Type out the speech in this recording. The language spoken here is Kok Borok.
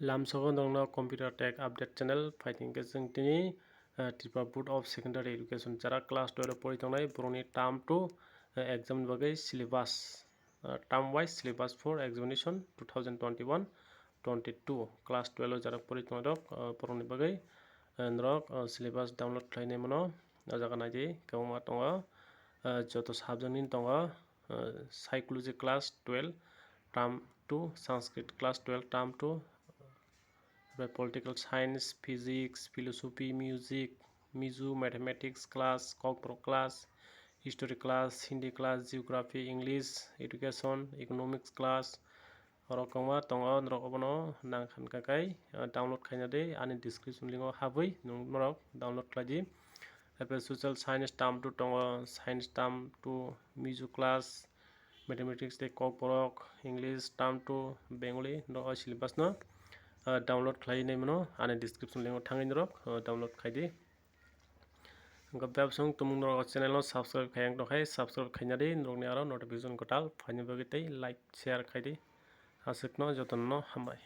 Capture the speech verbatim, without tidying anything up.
Lamsogo norokno Computer Tech Update Channel phaithing khe chwng tini, eh, Tripura Board of Secondary Education chara class twelve o pori tongnai borokni term two, eh, exam ni bagwi syllabus, eh, term wise syllabus for examination two thousand twenty-one twenty-two class twelve o jara pori tongnai rok, eh, borokni bagwi, eh, norok, eh, syllabus download khlainai mano. O jaga naidi kwbangma tongo, eh, joto subject ni tongo, eh, psychology class twelve term two, Sanskrit class twelve term two, political science, physics, philosophy, music, Mizo, mathematics class, kokborok class, history class, Hindi class, geography, English, education, economics class, oro kwbangma tongo, norok obono nang khan kha khai, ah, download khaina di, ani description link o habwi norok download khlai di. Social science term two tongo, science term two, Mizo class, mathematics tei kokborok, English term two, Bengali, norok o syllabus no, ah, download khlai nai mano, ani description link o thangwi norok, ah, download khai di. Hwnkhe bebsong tumung norok channel no subscribe khai ang tongkhai, subscribe khaina di, norokni aro notification kwtal phaina bagwi tei like, share khai di. Aswkno jotono hambai.